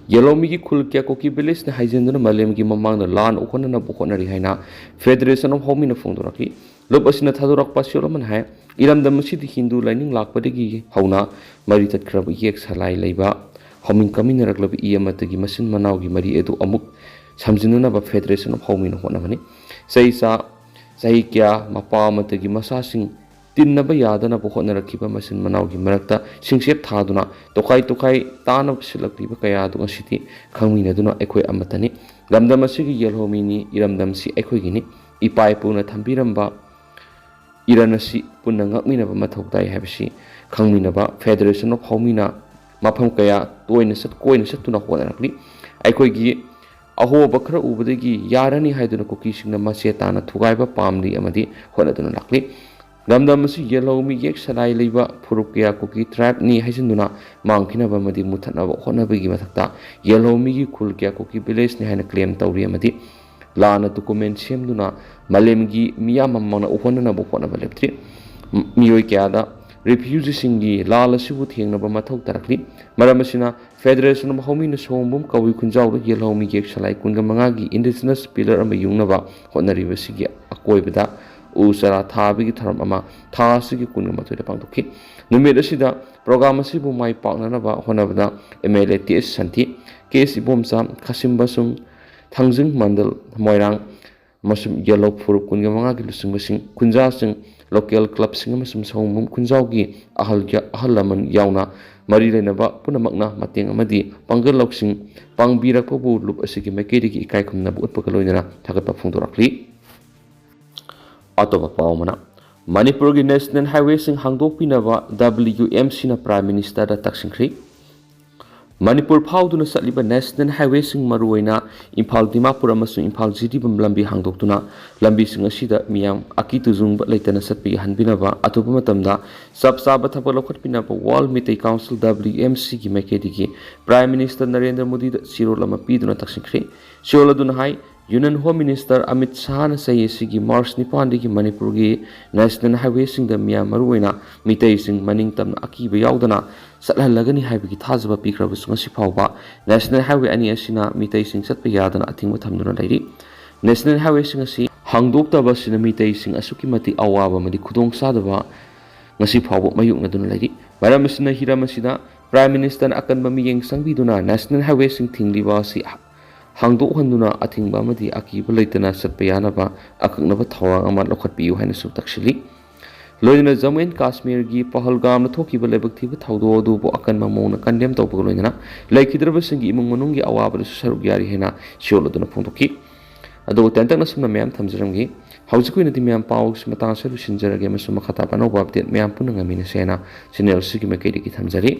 ꯌꯦꯜꯍꯧꯃꯤꯒꯤ ꯈꯨꯜ ꯀꯌꯥ ꯀꯨꯀꯤ ꯚꯤꯂꯦꯖꯅꯤ ꯍꯥꯏꯖꯤꯟꯗꯨꯅ ꯃꯥꯂꯦꯝꯒꯤ ꯃꯃꯥꯡꯗ ꯂꯥꯟ ꯑꯣꯛꯍꯟꯅꯅꯕ ꯍꯣꯠꯅꯔꯤ ꯍꯥꯏꯅ ꯐꯦꯗꯔꯦꯁꯟ ꯑꯣꯐ ꯍꯧꯃꯤꯅ ꯐꯣꯡꯗꯣꯔꯛꯂꯤ꯫ ꯂꯨꯞ ꯑꯁꯤꯅ ꯊꯥꯗꯣꯔꯛꯄ ꯁꯤꯌꯣꯜ ꯑꯃꯅ ꯍꯥꯏ, ꯏꯔꯝꯗꯝ ꯑꯁꯤꯗ ꯍꯤꯟꯗꯨ ꯂꯥꯏꯅꯤꯡ ꯂꯥꯛꯄꯗꯒꯤ ꯍꯧꯅ ꯃꯔꯤ ꯇꯠꯈ꯭ꯔꯕ ꯏꯌꯦꯛ ꯁꯂꯥꯏ ꯂꯩꯕ, ꯍꯧꯃꯤꯟ ꯀꯥꯃꯤꯟꯅꯔꯛꯂꯕ ꯏ ꯑꯃꯠꯇꯒꯤ ꯃꯆꯤꯟ ꯃꯅꯥꯎꯒꯤ ꯃꯔꯤ ꯑꯗꯨ ꯑꯃꯨꯛ ꯁꯝꯖꯤꯟꯅꯅꯕ ꯐꯦꯗꯔꯦꯁꯟ ꯑꯣꯐ ꯍꯧꯃꯤꯅ ꯍꯣꯠꯅꯕꯅꯤ꯫ ꯆꯍꯤ ꯆꯥ-, ꯆꯍꯤ ꯀꯌꯥ ꯃꯄꯥ ꯑꯃꯠꯇꯒꯤ ꯃꯆꯥꯁꯤꯡ ꯇꯤꯟꯅꯕ ꯌꯥꯗꯅꯕ ꯍꯣꯠꯅꯔꯛꯈꯤꯕ ꯃꯆꯤꯟ ꯃꯅꯥꯎꯒꯤ ꯃꯔꯛꯇ ꯁꯤꯡꯆꯦꯞ ꯊꯥꯗꯨꯅ ꯇꯣꯈꯥꯏ ꯇꯣꯈꯥꯏ ꯇꯥꯅꯕ ꯁꯤꯜꯂꯛꯂꯤꯕ ꯀꯌꯥ ꯑꯗꯨ ꯉꯁꯤꯗꯤ ꯈꯪꯃꯤꯟꯅꯗꯨꯅ ꯑꯩꯈꯣꯏ ꯑꯃꯠꯇꯅꯤ꯫ ꯂꯝꯗꯝ ꯑꯁꯤꯒꯤ ꯌꯦꯜꯍꯧꯃꯤꯅꯤ, ꯏꯔꯝꯗꯝꯁꯤ ꯑꯩꯈꯣꯏꯒꯤꯅꯤ꯫ ꯏꯄꯥ ꯏꯄꯨꯅ ꯊꯝꯕꯤꯔꯝꯕ ꯏꯔꯟ ꯑꯁꯤ ꯄꯨꯟꯅ ꯉꯥꯛꯃꯤꯟꯅꯕ ꯃꯊꯧ ꯇꯥꯏ ꯍꯥꯏꯕꯁꯤ ꯈꯪꯃꯤꯟꯅꯕ Federation of ꯍꯧꯃꯤꯅ ꯃꯐꯝ ꯀꯌꯥ ꯇꯣꯏꯅ ꯆꯠ-, ꯀꯣꯏꯅ ꯆꯠꯇꯨꯅ ꯍꯣꯠꯅꯔꯛꯂꯤ꯫ ꯑꯩꯈꯣꯏꯒꯤ ꯑꯍꯣꯕ ꯈꯔ ꯎꯕꯗꯒꯤ ꯌꯥꯔꯅꯤ ꯍꯥꯏꯗꯨꯅ ꯀꯨꯀꯤꯁꯤꯡꯅ ꯃꯆꯦ ꯇꯥꯅ ꯊꯨꯒꯥꯏꯕ ꯄꯥꯝꯂꯤ ꯑꯃꯗꯤ ꯍꯣꯠꯅꯗꯨꯅ ꯂꯥꯛꯂꯤ꯫ ꯂꯝꯗꯝ ꯑꯁꯤ ꯌꯦꯜꯍꯧꯃꯤ ꯌꯦꯛ ꯁꯂꯥꯏ ꯂꯩꯕ ꯐꯨꯔꯨꯞ ꯀꯌꯥ ꯀꯨꯀꯤ tribe ꯅꯤ ꯍꯥꯏꯖꯤꯟꯗꯨꯅ ꯃꯥꯡꯈꯤꯅꯕ ꯑꯃꯗꯤ ꯃꯨꯊꯠꯅꯕ ꯍꯣꯠꯅꯕꯒꯤ ꯃꯊꯛꯇ ꯌꯦꯜꯍꯧꯃꯤꯒꯤ ꯈꯨꯜ ꯀꯌꯥ ꯀꯨꯀꯤ village ꯅꯤ ꯍꯥꯏꯅ claim ꯇꯧꯔꯤ ꯑꯃꯗꯤ ꯂꯥꯟꯅ document ꯁꯦꯝꯗꯨꯅ ꯃꯥꯂꯦꯝꯒꯤ ꯃꯤꯌꯥꯝ ꯃꯃꯥꯡꯗ ꯎꯍꯟꯅꯅꯕ ꯍꯣꯠꯅꯕ ꯂꯦꯞꯇ꯭ꯔꯤ꯫ ꯃ-, ꯃꯤꯑꯣꯏ ꯀꯌꯥꯗ refugeeꯁꯤꯡꯒꯤ ꯂꯥꯜ ꯑꯁꯤꯕꯨ ꯊꯦꯡꯅꯕ ꯃꯊꯧ ꯇꯥꯔꯛꯂꯤ꯫ ꯃꯔꯝ ꯑꯁꯤꯅ Federation of ꯍꯧꯃꯤꯅ ꯁꯣꯝꯕꯨꯝ ꯀꯧꯏ ꯈꯨꯟꯖꯥꯎꯗ ꯌꯦꯜꯍꯧꯃꯤ ꯌꯦꯛ ꯁꯂꯥꯏ ꯀꯨꯟꯒ ꯃꯉꯥꯒꯤ indigenous pillar ꯑꯃ ꯌꯨꯡꯅꯕ ꯍꯣꯠꯅꯔꯤꯕꯁꯤꯒꯤ ꯑꯀꯣꯏꯕꯗ ꯎ ꯆꯥꯔꯥ ꯊꯥꯕꯒꯤ ꯊꯧꯔꯝ ꯑꯃ ꯊꯥ ꯑꯁꯤꯒꯤ ꯀꯨꯟꯒ ꯃꯥꯊꯣꯏꯗ ꯄꯥꯡꯊꯣꯛꯈꯤ꯫ ꯅꯨꯃꯤꯠ ꯑꯁꯤꯗ program ꯑꯁꯤꯕꯨ ꯃꯥꯏ ꯄꯥꯛꯅꯅꯕ ꯍꯣꯠꯅꯕꯗ MLA ꯇꯤ ꯑꯦꯁ ꯁꯥꯟꯇꯤ, ꯀꯦ ꯑꯦꯁ ꯏꯕꯣꯝꯆꯥ, ꯈꯥꯁꯤꯝ ꯕꯁꯨꯝ, ꯊꯥꯡꯖꯤꯡ ꯃꯟꯗꯜ, ꯃꯣꯏꯔꯥꯡ, ꯑꯃꯁꯨꯡ ꯌꯦꯜꯍꯧ ꯐꯨꯔꯨꯞ ꯀꯨꯟꯒ ꯃꯉꯥꯒꯤ ꯂꯨꯆꯤꯡꯕꯁꯤꯡ, ꯈꯨꯟꯖꯥꯁꯤꯡ, local clubꯁꯤꯡ ꯑꯃꯁꯨꯡ ꯁꯑꯣꯝꯕꯨꯝ ꯈꯨꯟꯖꯥꯎꯒꯤ ꯑꯍꯜ, ꯑꯍꯜ ꯂꯃꯟ ꯌꯥꯎꯅ ꯃꯔꯤ ꯂꯩꯅꯕ ꯄꯨꯝꯅꯃꯛꯅ ꯃꯇꯦꯡ ꯑꯃꯗꯤ ꯄꯥꯡꯒꯜ ꯂꯧꯁꯤꯡ ꯄꯥꯡꯕꯤꯔꯛꯄꯕꯨ ꯂꯨꯞ ꯑꯁꯤꯒꯤ ꯃꯥꯏꯀꯩꯗꯒꯤ ꯏꯀꯥꯏ ꯈꯨꯝꯅꯕ ꯎꯠꯄꯒ ꯂꯣꯏꯅꯅ ꯊꯥꯒꯠꯄ ꯐꯣꯡꯗꯣꯔꯛꯂꯤ꯫ ꯑꯇꯣꯞꯄ ꯄꯥꯎ ꯑꯃꯅ, ꯃꯅꯤꯄꯨꯔꯒꯤ national highwayꯁꯤꯡ ꯍꯥꯡꯗꯣꯛꯄꯤꯅꯕ WMCꯅ Prime Ministerꯗ ꯇꯛꯁꯤꯟꯈ꯭ꯔꯤ꯫ ꯃꯅꯤꯄꯨꯔ ꯐꯥꯎꯗꯨꯅ ꯆꯠꯂꯤꯕ national highwayꯁꯤꯡ, ꯃꯔꯨꯑꯣꯏꯅ ꯏꯝꯐꯥꯜ ꯗꯤꯃꯥꯄꯨꯔ ꯑꯃꯁꯨꯡ ꯏꯝꯐꯥꯜ ꯖꯤꯔꯤꯕꯥꯝ ꯂꯝꯕꯤ ꯍꯥꯡꯗꯣꯛꯇꯨꯅ ꯂꯝꯕꯤꯁꯤꯡ ꯑꯁꯤꯗ ꯃꯤꯌꯥꯝ ꯑꯀꯤ ꯇꯨꯖꯨꯡꯕ ꯂꯩꯇꯅ ꯆꯠꯄ ꯌꯥꯍꯟꯕꯤꯅꯕ ꯑꯊꯨꯕ ꯃꯇꯝꯗ ꯆꯞ ꯆꯥꯕ ꯊꯕꯛ ꯂꯧꯈꯠꯄꯤꯅꯕ World Meitei Council, WMCꯒꯤ ꯃꯥꯏꯀꯩꯗꯒꯤ Prime Minister ꯅꯔꯦꯟꯗ꯭ꯔ ꯃꯣꯗꯤꯗ ꯆꯦꯔꯣꯜ ꯑꯃ ꯄꯤꯗꯨꯅ ꯇꯛꯁꯤꯟꯈ꯭ꯔꯤ꯫ ꯆꯦꯔꯣꯜ ꯑꯗꯨꯅ ꯍꯥꯏ, Union Home Minister ꯑꯃꯤꯠ ꯁꯥꯍꯅ ꯆꯍꯤ ꯑꯁꯤꯒꯤ ꯃꯥꯔꯆ ꯅꯤꯄꯥꯟꯗꯒꯤ ꯃꯅꯤꯄꯨꯔꯒꯤ national highwayꯁꯤꯡꯗ ꯃꯤꯌꯥꯝ, ꯃꯔꯨꯑꯣꯏꯅ ꯃꯤꯇꯩꯁꯤꯡ, ꯃꯅꯤꯡ ꯇꯝꯅ ꯑꯀꯤꯕ ꯌꯥꯎꯗꯅ ꯆꯠꯍꯜꯂꯒꯅꯤ ꯍꯥꯏꯕꯒꯤ ꯊꯥꯖꯕ ꯄꯤꯈ꯭ꯔꯕꯁꯨ, ꯉꯁꯤ ꯐꯥꯎꯕ national highway ꯑꯅꯤ ꯑꯁꯤꯅ ꯃꯤꯇꯩꯁꯤꯡ ꯆꯠꯄ ꯌꯥꯗꯅ ꯑꯊꯤꯡꯕ ꯊꯝꯗꯨꯅ ꯂꯩꯔꯤ꯫ National highwayꯁꯤꯡ ꯑꯁꯤ ꯍꯥꯡꯗꯣꯛꯇꯕ ꯑꯁꯤꯅ ꯃꯤꯇꯩꯁꯤꯡ ꯑꯁꯨꯛꯀꯤ ꯃꯇꯤꯛ ꯑꯋꯥꯕ ꯑꯃꯗꯤ ꯈꯨꯗꯣꯡꯆꯥꯗꯕ ꯉꯁꯤ ꯐꯥꯎꯕ ꯃꯥꯌꯣꯛꯅꯗꯨꯅ ꯂꯩꯔꯤ꯫ ꯃꯔꯝ ꯑꯁꯤꯅ ꯍꯤꯔꯝ ꯑꯁꯤꯗ Prime Ministerꯅ ꯑꯀꯟꯕ ꯃꯤꯠꯌꯦꯡ ꯆꯪꯕꯤꯗꯨꯅ national highwayꯁꯤꯡ ꯊꯤꯡꯂꯤꯕ ꯑꯁꯤ ꯍꯥꯡꯗꯣꯛꯍꯟꯗꯨꯅ ꯑꯊꯤꯡꯕ ꯑꯃꯗꯤ ꯑꯀꯤꯕ ꯂꯩꯇꯅ ꯆꯠꯄ ꯌꯥꯅꯕ ꯑꯀꯛꯅꯕ ꯊꯧꯔꯥꯡ ꯑꯃ ꯂꯧꯈꯠꯄꯤꯌꯨ ꯍꯥꯏꯅꯁꯨ ꯇꯛꯁꯤꯜꯂꯤ꯫ ꯂꯣꯏꯅꯅ ꯖꯝꯃꯨ ꯑꯦꯟ ꯀꯥꯁꯃꯤꯔꯒꯤ ꯄꯍꯜꯒꯥꯝꯗ ꯊꯣꯛꯈꯤꯕ ꯂꯥꯏꯕꯛ ꯊꯤꯕ ꯊꯧꯗꯣꯛ ꯑꯗꯨꯕꯨ ꯑꯀꯟꯕ ꯃꯑꯣꯡꯗ condemn ꯇꯧꯕꯒ ꯂꯣꯏꯅꯅ ꯂꯩꯈꯤꯗ꯭ꯔꯕꯁꯤꯡꯒꯤ ꯏꯃꯨꯡ ꯃꯅꯨꯡꯒꯤ ꯑꯋꯥꯕꯗꯁꯨ ꯁꯔꯨꯛ ꯌꯥꯔꯤ ꯍꯥꯏꯅ ꯆꯦꯔꯣꯜ ꯑꯗꯨꯅ ꯐꯣꯡꯗꯣꯛꯈꯤ꯫ ꯑꯗꯨꯒ ꯇꯦꯟꯇꯛꯅ ꯁꯨꯝꯅ ꯃꯌꯥꯝ ꯊꯝꯖꯔꯝꯒꯦ꯫ ꯍꯧꯖꯤꯛꯀꯤ ꯑꯣꯏꯅꯗꯤ ꯃꯌꯥꯝ ꯄꯥꯎ ꯃꯇꯥꯡ ꯑꯁꯤꯗ ꯂꯣꯏꯁꯤꯟꯖꯔꯒꯦ ꯑꯃꯁꯨꯡ ꯃꯈꯥ ꯇꯥꯕ ꯑꯅꯧꯕ update ꯃꯌꯥꯝ ꯄꯨꯟꯅ ꯉꯥꯏꯃꯤꯟꯅꯁꯦ ꯍꯥꯏꯅ channel ꯑꯁꯤꯒꯤ ꯃꯥꯏꯀꯩꯗꯒꯤ ꯊꯝꯖꯔꯤ꯫